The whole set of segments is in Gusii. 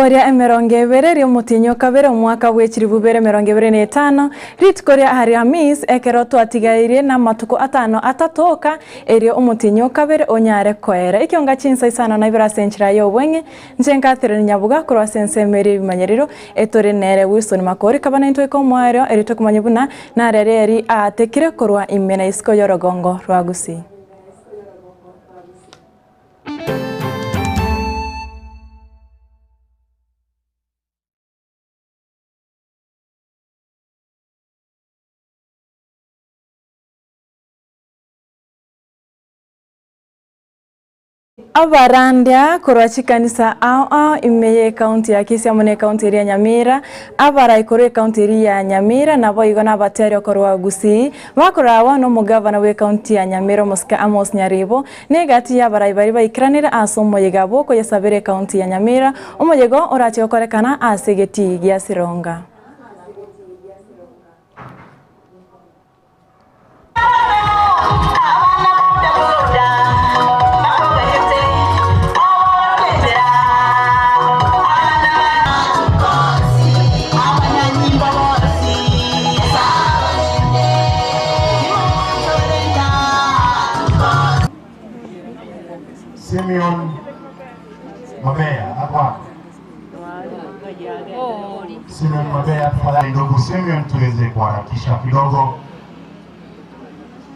Rituko ria 20 ri'omotienyi o kabere omwaka bwe chilifu ibere 25, rituko ria Arihamis, ekero twatigairie namatuko atano atatoka, erio omotienyi o kabere onyare koera. Ekionga chinsa isano na ibere ase enchera y'obweng'e, inche Catherine Nyabuga korwa ase ensemo eria y'ebimanyerero, etore nere Wilson Makori, kaba naintwe goika omoerio, erio tokomanya buna narere eri aatekire korwa ime na isiko y'orogongo rwa Gusii. Abarandia korwa chikanisa ao ao ime y'ecounty ya Kisii amo n'ecounty eria ya Nyamira, abarai korwa ecounty eria ya Nyamira naboigo nabateria korwa Gusii, bakoragwa nomogavana bw'ecounty ya Nyamira omosike Amos Nyaribo, Negati y'abarai baria baikeranire ase omoyega bw'okoyesabera ekaunti ya Nyamira, omoyega orache gokorekana ase egetii gia Sironga. Simeon Mabeya ako wapi? Simeon Mabeya, tafadhali ndugu Simeon, tuweze kuharakisha kidogo.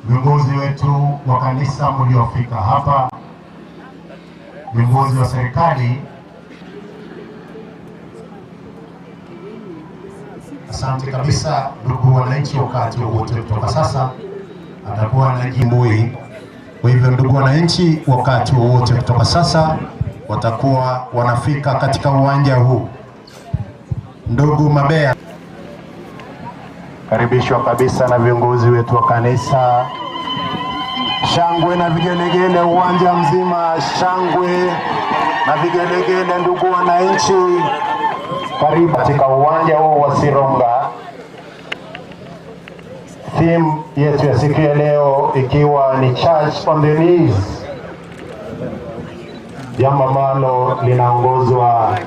Viongozi wetu wa kanisa mliofika hapa, viongozi wa serikali, asante kabisa ndugu wananchi. Wakati wowote kutoka sasa atakuwa na jimbui. Kwa hivyo ndugu wananchi, wakati wowote kutoka sasa watakuwa wanafika katika uwanja huu. Ndugu Mabea, karibishwa kabisa na viongozi wetu wa kanisa. Shangwe na vigelegele uwanja mzima, shangwe na vigelegele, ndugu wananchi, karibu katika uwanja huu wa Sironga. Theme yetu ya siku ya leo ikiwa ni Church on the Knees, jambo ambalo linaongozwa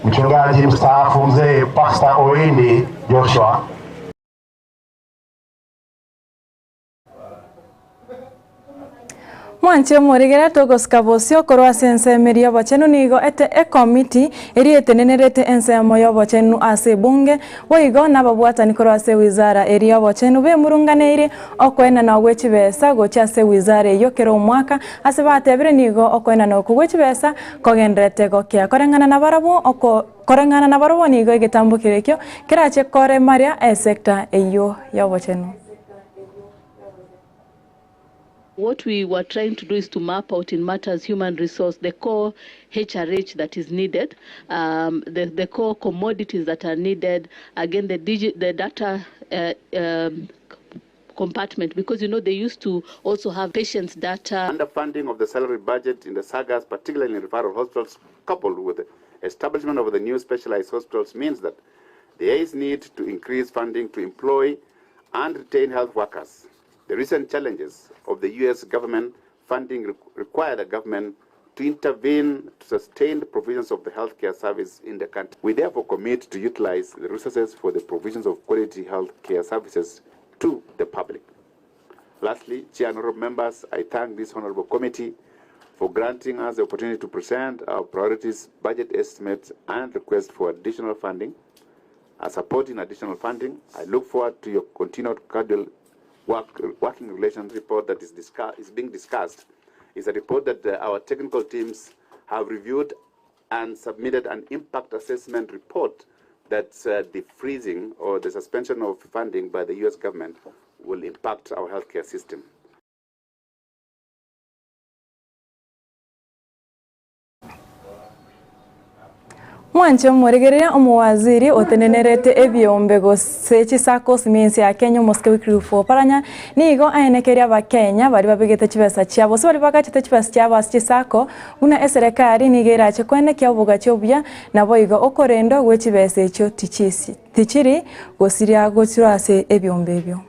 mchungaji mstaafu mzee Pastor Oindi Joshua. Mwanche omorigere togosika bosio korwa ase ensemo eria y'obochenu nigo ete ekomiti eria etenenerete ensemo y'obochenu ase ebunge, boigo nababwatani korwa ase ewizara eria y'obochenu bemurunganeirie okoenana gwe chibesa gochia ase ewizara eyio kera omwaka ase batebire nigo okoenana okwo gwe chibesa kogendererete gokea koreng'ana nabarabwo oko koreng'ana nabarabwo nigo egetambo keria ekio kerache koremaria esector eyio y'obochenu. What we were trying to do is to map out in matters human resource the core HRH that is needed, um, the, the core commodities that are needed, again the, digi- the data uh, um, compartment, because you know they used to also have patients' data. Underfunding of the salary budget in the sagas, particularly in referral hospitals, coupled with the establishment of the new specialized hospitals, means that there is need to increase funding to employ and retain health workers. The recent challenges of the U.S. government funding re- require the government to intervene to sustain the provisions of the healthcare service in the country. We therefore commit to utilize the resources for the provisions of quality healthcare services to the public. Lastly, Chair and honorable members, I thank this honorable committee for granting us the opportunity to present our priorities, budget estimates, and request for additional funding. As supporting additional funding, I look forward to your continued cordial work, working relations report that is, discuss, is being discussed. Is a report that uh, our technical teams have reviewed and submitted an impact assessment report that uh, the freezing or the suspension of funding by the U.S. government will impact our healthcare system. Mwanche omorigereria omowaziri otenenerete ebiombe gose chisacos minsi ya Kenya omosike Wycliffe Oparanya nigo aenekeria abakenya baria babegete chibesa chiabo gose baria bagachete chibesa chiabo ase chisacco buna eserekari nigo erache koenekia obogachi obuya naboigo okorendwa gwe chibesa echio tichisi tichiri gosiria gochirwa ase ebiombe ebio.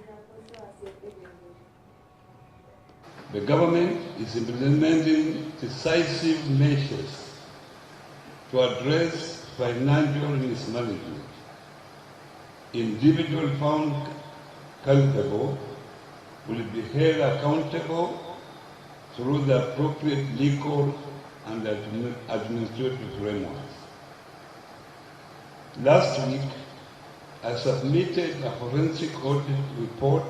The government is implementing decisive measures. to address financial mismanagement. Individual found culpable will be held accountable through the appropriate legal and administrative frameworks. Last week, I submitted a forensic audit report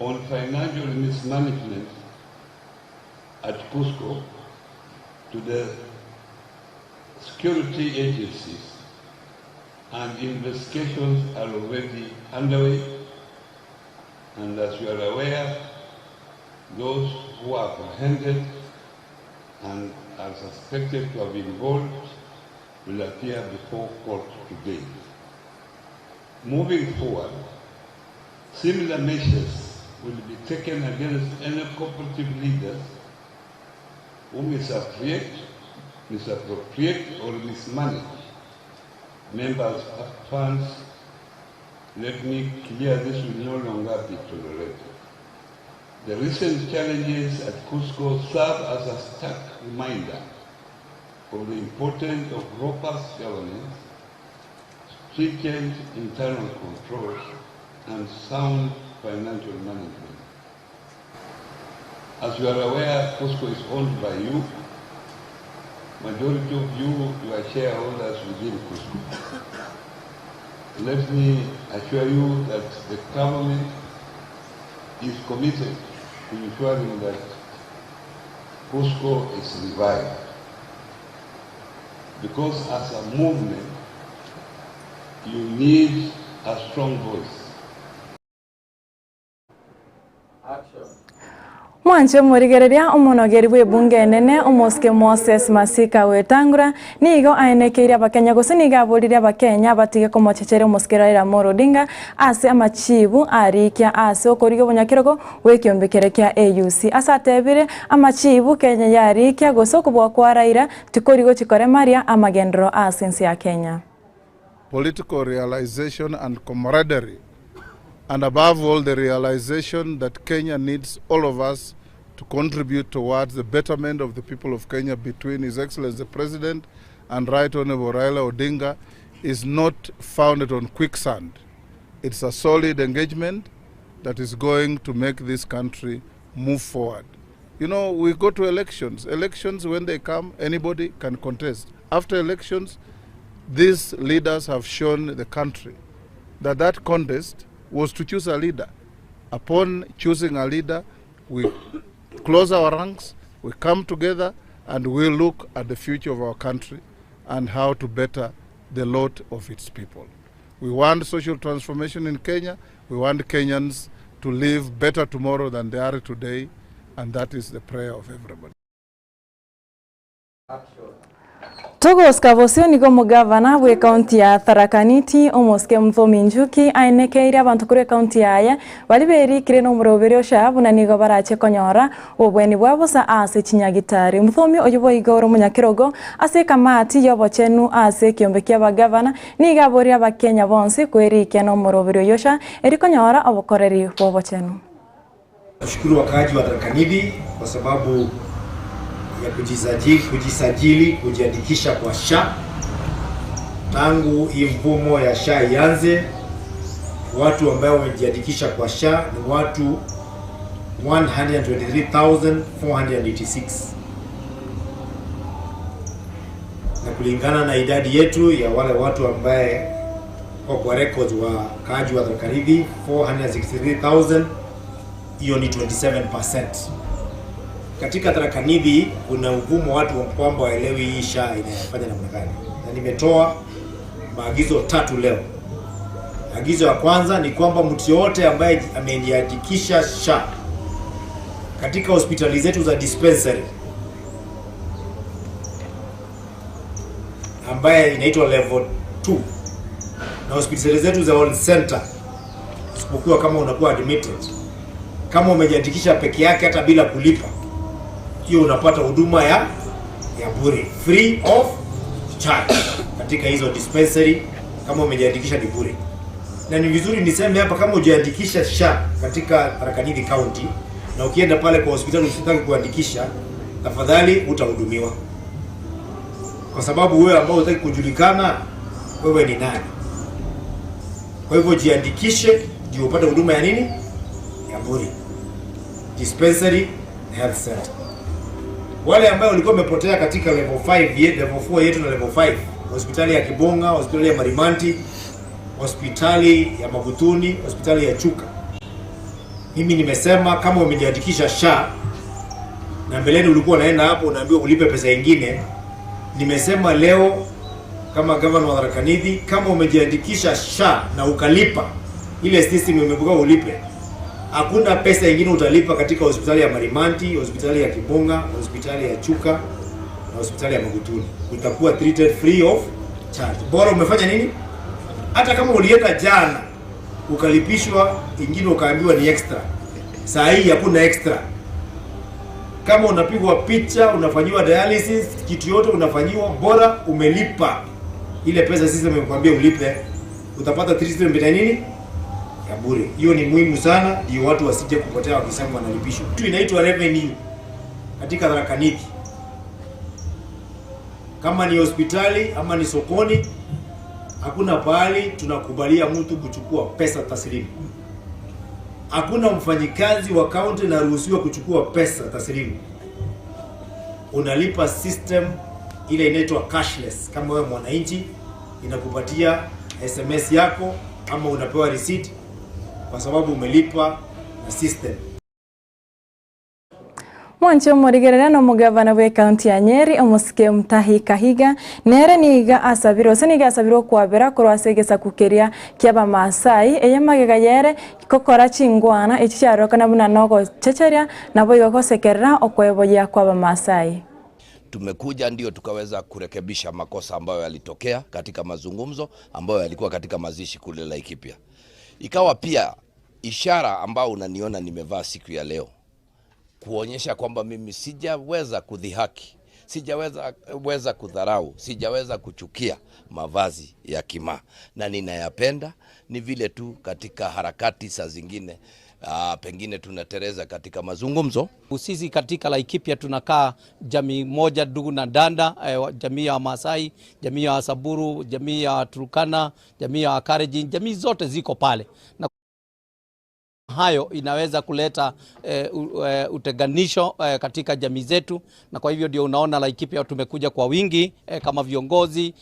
on financial mismanagement at KUSCCO to the security agencies and investigations are already underway. And as you are aware, those who are apprehended and are suspected to have been involved will appear before court today. Moving forward, similar measures will be taken against any cooperative leaders who misappropriate, misappropriate or mismanage members' funds. Let me clear this will no longer be tolerated. The recent challenges at KUSCCO serve as a stark reminder of the importance of robust governance, stringent internal controls, and sound financial management. As you are aware, KUSCCO is owned by you. Majority of you, you are shareholders within KUSCCO. Let me assure you that the government is committed to ensuring that KUSCCO is revived. Because as a movement, you need a strong voice. Mwanche omorigereria omonogeri bw'ebunge enene omosike Moses Masika Wetangula nigo aenekeire abakenya gose nigo aboririe abakenya batige komochecheria omosike Raila Amolo Odinga ase amachibu arikia ase okorigia obonyakerogo bw'ekiombe keria kia AUC. Ase atebire amachibu Kenya yarikia gose okobua kwa Raila tikori gochi koremaria amagenderero ase ense ya Kenya. Political realization and camaraderie, and above all the realization that Kenya needs all of us to contribute towards the betterment of the people of Kenya between His Excellency the President and Right Honorable Raila Odinga is not founded on quicksand. It's a solid engagement that is going to make this country move forward. You know, we go to elections. Elections, when they come, anybody can contest. After elections, these leaders have shown the country that that contest was to choose a leader. Upon choosing a leader, we close our ranks, we come together, and we look at the future of our country and how to better the lot of its people. We want social transformation in Kenya. We want Kenyans to live better tomorrow than they are today, and that is the prayer of everybody. Togosika bosio nigo omogavana bw'ekaunti ya Tharaka Nithi omosike Muthomi Njuki aenekeire abanto korwa ekaunti yaye baria berikire na omoroberi o SHA buna nigo barache konyora obobweni bwa bosa ase chinyagitari. Muthomi oyio boigo ore omonyakerogo ase ekamati y'obochenu ase ekiombe kia abagavana nigo aborie abakenya bonsi kwerikia na omoroberi oyio SHA eri konyora obokoreri bwa obochenu. Nashukuru wakaaji wa Tharaka Nithi kwa sababu ya kujisajili, kujisajili kujiandikisha kwa SHA. Tangu hii mfumo ya SHA ianze, watu ambao wamejiandikisha kwa SHA ni watu 123,486 na kulingana na idadi yetu ya wale watu ambaye kwa kwa records wakaaji wa Tharaka Nithi 463,000, hiyo ni 27%. Katika Tharaka Nithi kuna ugumu watu kwamba waelewi hii SHA inafanya namna gani, na nimetoa maagizo tatu leo. Agizo ya kwanza ni kwamba mtu yoyote ambaye amejiandikisha SHA katika hospitali zetu za dispensary ambaye inaitwa level 2 na hospitali zetu za all center, isipokuwa kama unakuwa admitted, kama umejiandikisha peke yake hata bila kulipa, hiyo unapata huduma ya ya bure, free of charge katika hizo dispensary. Kama umejiandikisha ni bure, na ni vizuri niseme hapa, kama hujaandikisha SHA katika Tharaka Nithi County na ukienda pale kwa hospitali usitaki kuandikisha, tafadhali utahudumiwa. Kwa sababu wewe ambao hutaki kujulikana, wewe ni nani? Kwa hivyo jiandikishe ndio upate huduma ya nini? Ya bure. Dispensary na health center. Wale ambao walikuwa wamepotea katika level 5 yetu, level 4 yetu na level 5, hospitali ya Kibonga, hospitali ya Marimanti, hospitali ya Magutuni, hospitali ya Chuka. Mimi nimesema kama umejiandikisha SHA na mbeleni ulikuwa unaenda hapo unaambiwa ulipe pesa ingine, nimesema leo kama gavana wa Tharaka Nithi, kama umejiandikisha SHA na ukalipa ile system imebuka ulipe, hakuna pesa ingine utalipa katika hospitali ya Marimanti, hospitali ya Kibonga, hospitali ya Chuka na hospitali ya Magutuni. Utakuwa treated free of charge. Bora umefanya nini? Hata kama ulienda jana ukalipishwa ingine ukaambiwa ni extra, saa hii hakuna extra. Kama unapigwa picha, unafanyiwa dialysis, kitu yote unafanyiwa, bora umelipa ile pesa sisi imekwambia ulipe, utapata treatment ya nini ya bure. Hiyo ni muhimu sana, ndio watu wasije kupotea wakisema wanalipishwa. Kitu inaitwa revenue katika Tharaka Nithi, kama ni hospitali ama ni sokoni, hakuna pahali tunakubalia mtu kuchukua pesa taslimu. Hakuna mfanyikazi wa kaunti anaruhusiwa kuchukua pesa taslimu. Unalipa system ile inaitwa cashless. Kama wewe mwananchi, inakupatia SMS yako ama unapewa receipt kwa sababu umelipa na system. Mwanche omorigereria na omogavana bw'ekaunti ya Nyeri omosike Mutahi Kahiga nere niga asabire ase niga asabire okwabera korwa ase egesaku keria kia Abamasai eye magega yere gokora chingwana echi chiarorokana buna nogochecheria naboigo gosekerera okweboyia kwa Abamasai. Tumekuja ndio tukaweza kurekebisha makosa ambayo yalitokea katika mazungumzo ambayo yalikuwa katika mazishi kule Laikipia. Ikawa pia ishara ambayo unaniona nimevaa siku ya leo kuonyesha kwamba mimi sijaweza kudhihaki, sijaweza weza kudharau, sijaweza kuchukia mavazi ya Kimaa na ninayapenda. Ni vile tu katika harakati saa zingine pengine tunatereza katika mazungumzo. Sisi katika Laikipia tunakaa jamii moja ndugu na danda, jamii ya Masai, jamii ya Wasamburu, jamii ya Turkana, jamii ya Wakalenjin, jamii zote ziko pale na hayo inaweza kuleta utenganisho katika jamii zetu, na kwa hivyo ndio unaona Laikipia tumekuja kwa wingi kama viongozi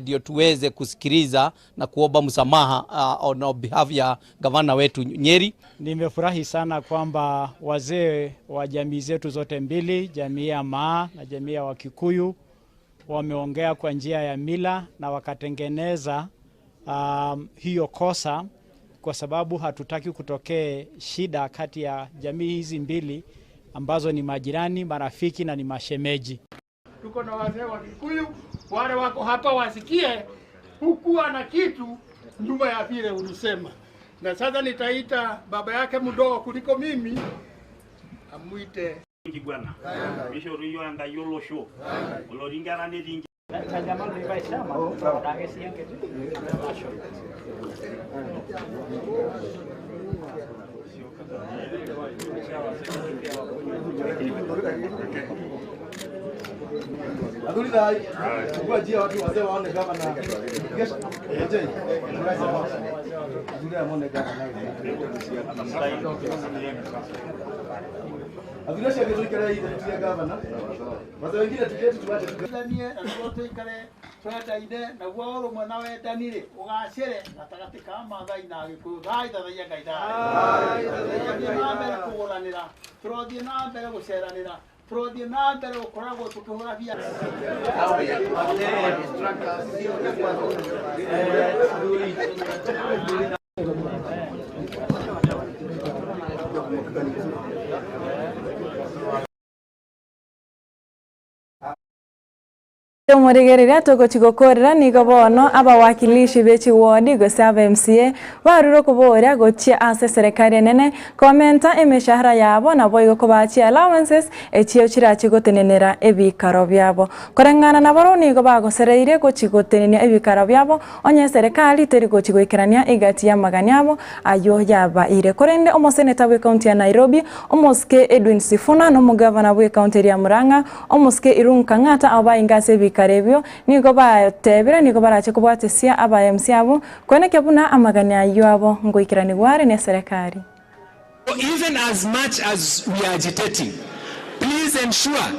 ndio tuweze kusikiliza na kuomba msamaha on behalf ya gavana wetu Nyeri. Nimefurahi sana kwamba wazee wa jamii zetu zote mbili, jamii ya Maa na jamii ya Wakikuyu, wameongea kwa njia ya mila na wakatengeneza hiyo kosa, kwa sababu hatutaki kutokee shida kati ya jamii hizi mbili ambazo ni majirani, marafiki na ni mashemeji. Tuko na wazee wa Kikuyu wale wako hapa wasikie hukuwa na kitu nyuma ya vile ulisema. Na sasa nitaita baba yake mdogo kuliko mimi amuite Bwana mishoru yiok Enkai olosho olotii nkera netii Ithanie na nĩguo tũikare twendaine naguo ũrũmwe na wendani rĩ ũgacĩre gatagatĩ ka Maathai na Agĩkũyũ. Thai thathaiya Ngai thayũ. Tũrothiĩ na mbere kũgũranĩra, tũrothiĩ na mbere gũceranĩra, tũrothiĩ na mbere gũkoragwo tũkĩhũra biacara. Omorigereria togochi gokorera nigo bono abawakilishi be chiwodi gose aba MCA barure okoboria gochia ase serikali enene komenta emeshahara yabo nabo igo kobachia allowances echio chirachi gotenenera ebikaro biabo koreng'ana naboro nigo bagosereire gochi gotenenia ebikaro biabo onye serikali teri gochi goikerania egati ya magani abo ayo yabaire korende omoseneta bwe county ya Nairobi omosike Edwin Sifuna n'omugavana bwe county ya Murang'a omosike Irungu Kang'ata abo bainga ase ebikaro ebikare ebio nigo batebire nigo barache kobwatesia aba MC abwo koenekia buna amagani ayio abo ngoikeranigwa are neserekari. Even as much as we are agitating, please ensure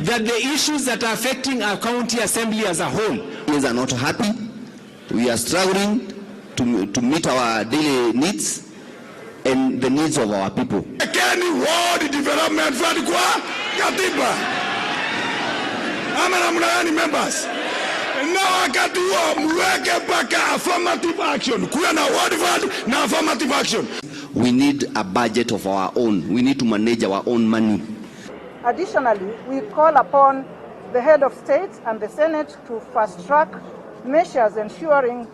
that the issues that are affecting our county assembly as a whole. We are not happy. We are struggling to meet our daily needs and the needs of our people. Wekeni Ward Development Fund kwa katiba ama namna gani members? Na wakati huo mweke mpaka affirmative action, kuwe na ward fund na affirmative action. We need a budget of our own. We need to manage our own money. Additionally, we call upon the head of state and the Senate to fast-track measures ensuring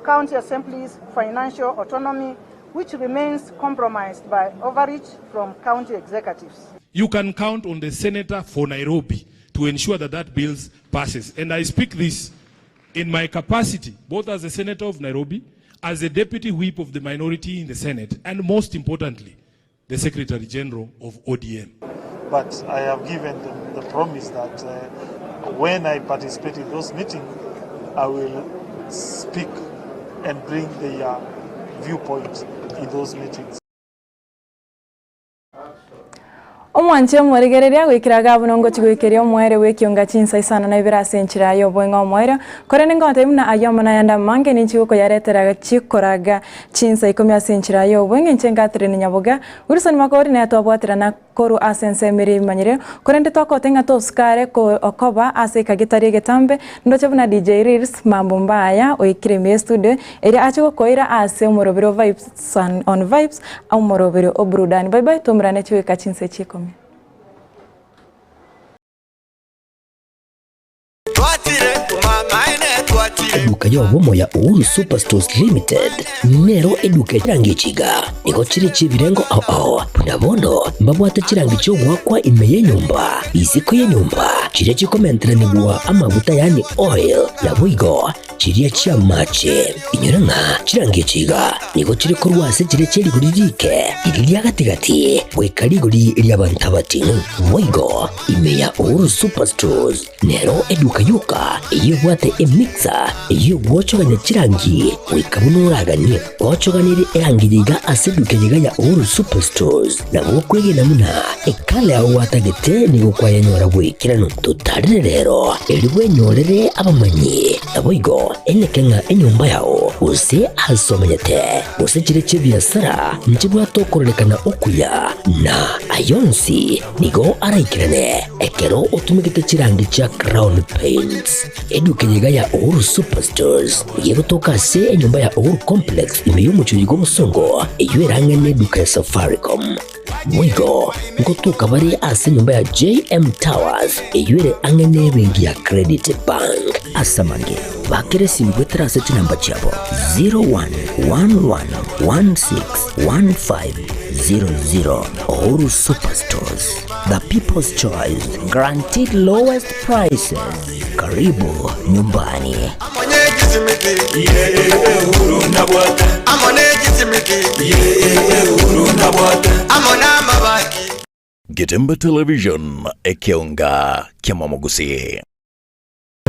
county assemblies' financial autonomy, which remains compromised by overreach from county executives. You can count on the senator for Nairobi to ensure that that bill passes. And I speak this in my capacity, both as a senator of Nairobi, as a deputy whip of the minority in the Senate, and most importantly, the Secretary General of ODM. But I have given them the promise that when I participate in those meetings, I will speak and bring their viewpoint in those meetings. Omwanche omorigereria goikera iga buna ngochia goikeria omoerio bw'ekionga chinsa isano na ibere ase enchera y'oboing'a omoerio, korende ngotebia buna ayio amo nayande amange ninchi gokoyaretera chikoraga chinsa ikomi ase enchera y'oboing'a inche Catherine Nyaboga, Wilson Makori nere twabwaterana korwa ase ensemo eria emanyire, korende twakote ng'a tosukare okoba ase ekagetari egetambe, ndoche buna DJ Reels mambo mbaya oikire ime y'estudio eria ache gokoira ase omoroberi o Vibes on Vibes omoroberi o burudani. Bye bye twaumerane chigoika chinsa echi ikomi. Eduka y'obomo ya Uhuru Superstores Limited nero eduka echirangi echiga nigo chire chi'ebirengo ao ao buna bono mbabwate chirangi chi'ogoakwa ime y'enyomba, isiko y'enyomba, chiria chikomenteranigwa amaguta yaani oil, naboigo chiria chi'amache. Inyora ng'a chirangi echi iga nigo chire korwa ase chiria chie rigori riike riria ria gati-gati goika rigori ri'abanto abating'u. Boigo ime ya Uhuru Superstores Nero eduka yoka eyio ebwate emixer eyio egwochogania chirangi goika buna oraganie. Gochoganerie erangi eye iga ase eduka eye iga ya Uhuru Superstores nabo okwegena buna ekala yao gwatagete nigo kwayenyora bw'ekeranu. Totarere rero erio bwenyorere abamanyi naboigo eneke ng'a enyomba yao gose ase omenyete gose chire chi'ebiasara nchibwate okororekana okuya na ayonsi Nigo araikerane ekero otumegete chirangi chia Crown Paints. Eduka eye iga ya Uhuru Superstores nigo egotoka ase enyomba ya Uhuru Complex ime y'omochie oyo bw'obosongo eyio erang'ane eduka ya Safaricom. Boigo ngotoka bare ase enyomba ya JM Towers eyio ere ang'e n'ebenki ya Credit Bank. Ase amange, bakera esimi goetera ase chinamba chiabo 01111615 00 Uhuru Superstores, the people's choice, guaranteed lowest prices. Karibu nyumbani. Getembe Television, ekeonga kiamamogusii.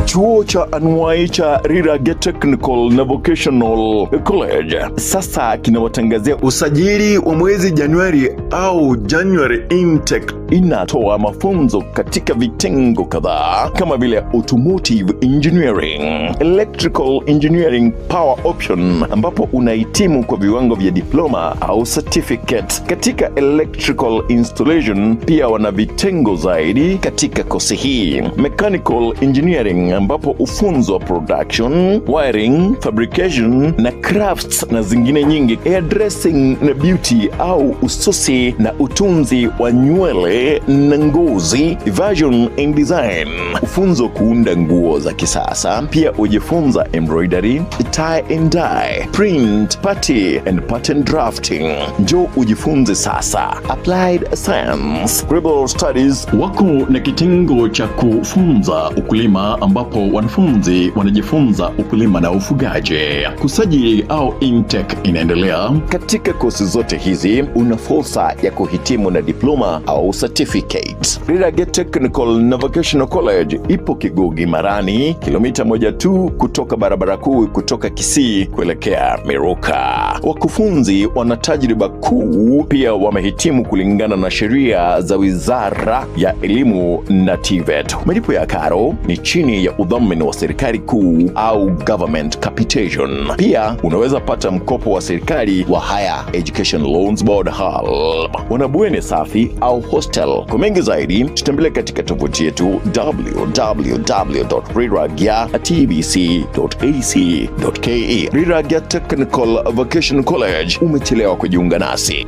Chuo cha anuai cha Rirage Technical na Vocational College sasa kinawatangazia usajili wa mwezi Januari au January intake. Inatoa mafunzo katika vitengo kadhaa kama vile automotive engineering, electrical engineering power option, ambapo unahitimu kwa viwango vya diploma au certificate katika electrical installation. Pia wana vitengo zaidi katika kosi hii, mechanical engineering, ambapo ufunzwa production, wiring, fabrication na crafts na zingine nyingi, hairdressing na beauty au ususi na utunzi wa nywele na ngozi, fashion and design, ufunzo kuunda nguo za kisasa. Pia ujifunza embroidery, tie and dye, print, party and pattern drafting. Njoo ujifunze sasa. Applied Science, Global Studies wako na kitengo cha kufunza ukulima ambapo wanafunzi wanajifunza ukulima na ufugaji. Kusajili au intake inaendelea. Katika kosi zote hizi una fursa ya kuhitimu na diploma au certificate. Rirage Technical na Vocational College ipo Kigugi Marani, kilomita moja tu kutoka barabara kuu kutoka Kisii kuelekea Miruka. Wakufunzi wana tajriba kuu, pia wamehitimu kulingana na sheria za Wizara ya Elimu na TVET. Malipo ya karo ni chini ya udhamini wa serikali kuu au government capitation. Pia unaweza pata mkopo wa serikali wa Higher Education Loans Board HELB. Wana safi au hostel. Kwa mengi zaidi tutembelee katika tovuti yetu www.riragya.tbc.ac.ke. Riragya Technical Vocational College, umechelewa kujiunga nasi.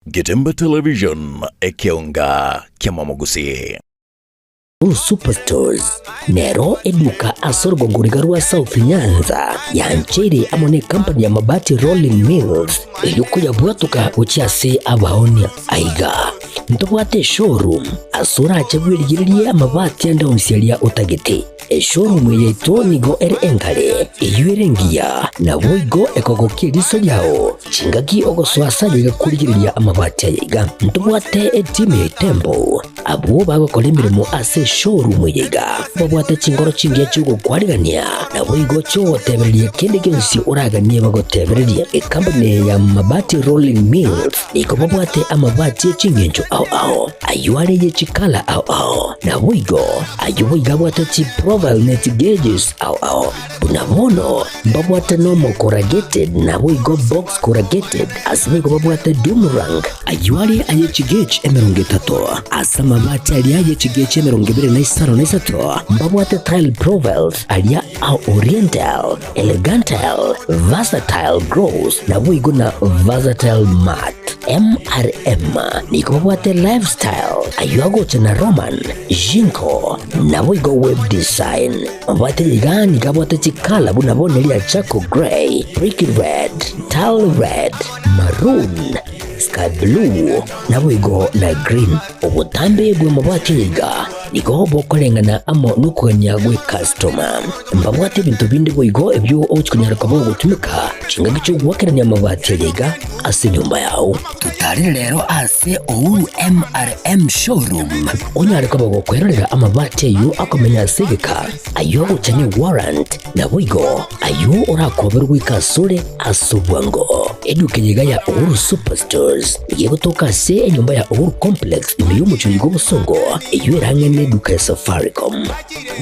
Getemba Television, Ekeonga, Kiamamogusi. Superstores nero eduka ase orogongo riga rwa South Nyanza yancheire amo ne company ya Mabati Rolling Mills eyio koyabwatoka gochia ase abaonia. Aiga ntobwate eshowroom ase orache bwerigererie amabati ande onsi aria otagete. Eshowroom eye yaito nigo ere enkare, eyio ere engiya, naboigo ekogokia eriso riao chingaki ogosoa ase aye iga korigereria amabati aya iga. Ntobwate etimu ya Itembo Abwo bagokora emeremo ase eshowroom eye iga babwate chinkoro chingiya chi'ogokwarigania, naboigo chi'ogotebereria kende gionsi oraganie bagotebererie. Ekampuni eye ya Mabati Rolling Mills nigo babwate amabati e chingencho ao ao, ayio are ye chikala ao ao, naboigo ayio boigo abwate chiprofile ne chigauges ao ao. Buna bono mbabwate normal corrugated naboigo box corrugated, ase boigo babwate doomerang, ayio are aye chigauge 30, ase amabati aria aye chigauge 23, mbabwate tile profiles aria a oriental, elegantal, versatile gloss naboigo na versatile matte. MRM nigo babwate lifestyle, ayio agocha na Roman, Jinko, naboigo web design. Mabwate iga nigo abwate chikala buna bono eria charcoal grey, brick red, tile red, maroon, sky blue, naboigo na green. Obotambe bw'amabwate iga nigo bokoreng'ana amo nokogania gw'ekastoma. Mbabwate ebinto binde boigo ebio ogochia konyara koba ogotumeka chingaki chi'ogoakerania amabati aya iga ase enyomba yao. Totarere rero ase Uhuru MRM Showroom onyare koba gokwerorera amabati ayio akomenya ase egeka, ayio agocha ne warrant, naboigo ayio orakoberwe goika asore ase obwango. Eduka eye iga ya Uhuru Superstores nigo egotoka ase enyomba ya Uhuru Complex ime y'omochie oyo bw'obosongo, eyio erang'e neduka ya Safaricom.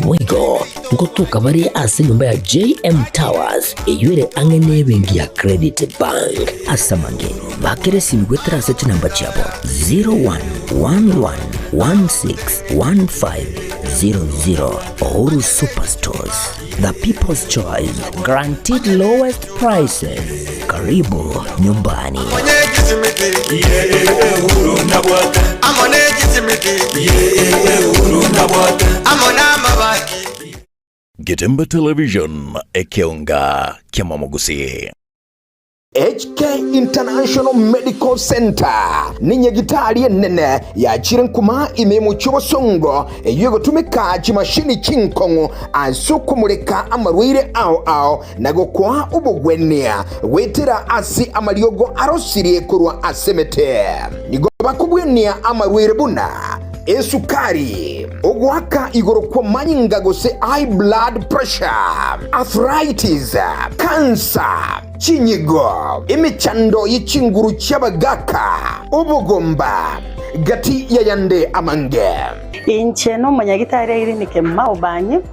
Boigo ngotoka bare ase enyomba ya JM Towers eyio ere ang'e nebenki ya Credit Bank. Ase amange, bakera esimi goetera ase chinamba chiabo 0111161500. Uhuru Superstores, the people's choice, guaranteed lowest prices. Karibu nyumbani. Getemba Television, ekeonga kiamamogusii. HK International Medical Center nenyagitari enene yachire nkuma ime y'omochie obosongo eyio egotumeka chimashini chinkong'u ase okomoreka amarwaire ao ao na gokoa obogwenia goetera ase amariogo arosirie korwa ase emete. Nigo bakobwenia amarwaire buna esukari, ogoaka igoro kw'amanyinga gose high blood pressure, arthritis, cancer, Chinyigo, emechando ye chinguru chi'abagaaka, obogomba, gati y'ayande amange. Inche nomonyagitari Irene Kemuma Obanyi.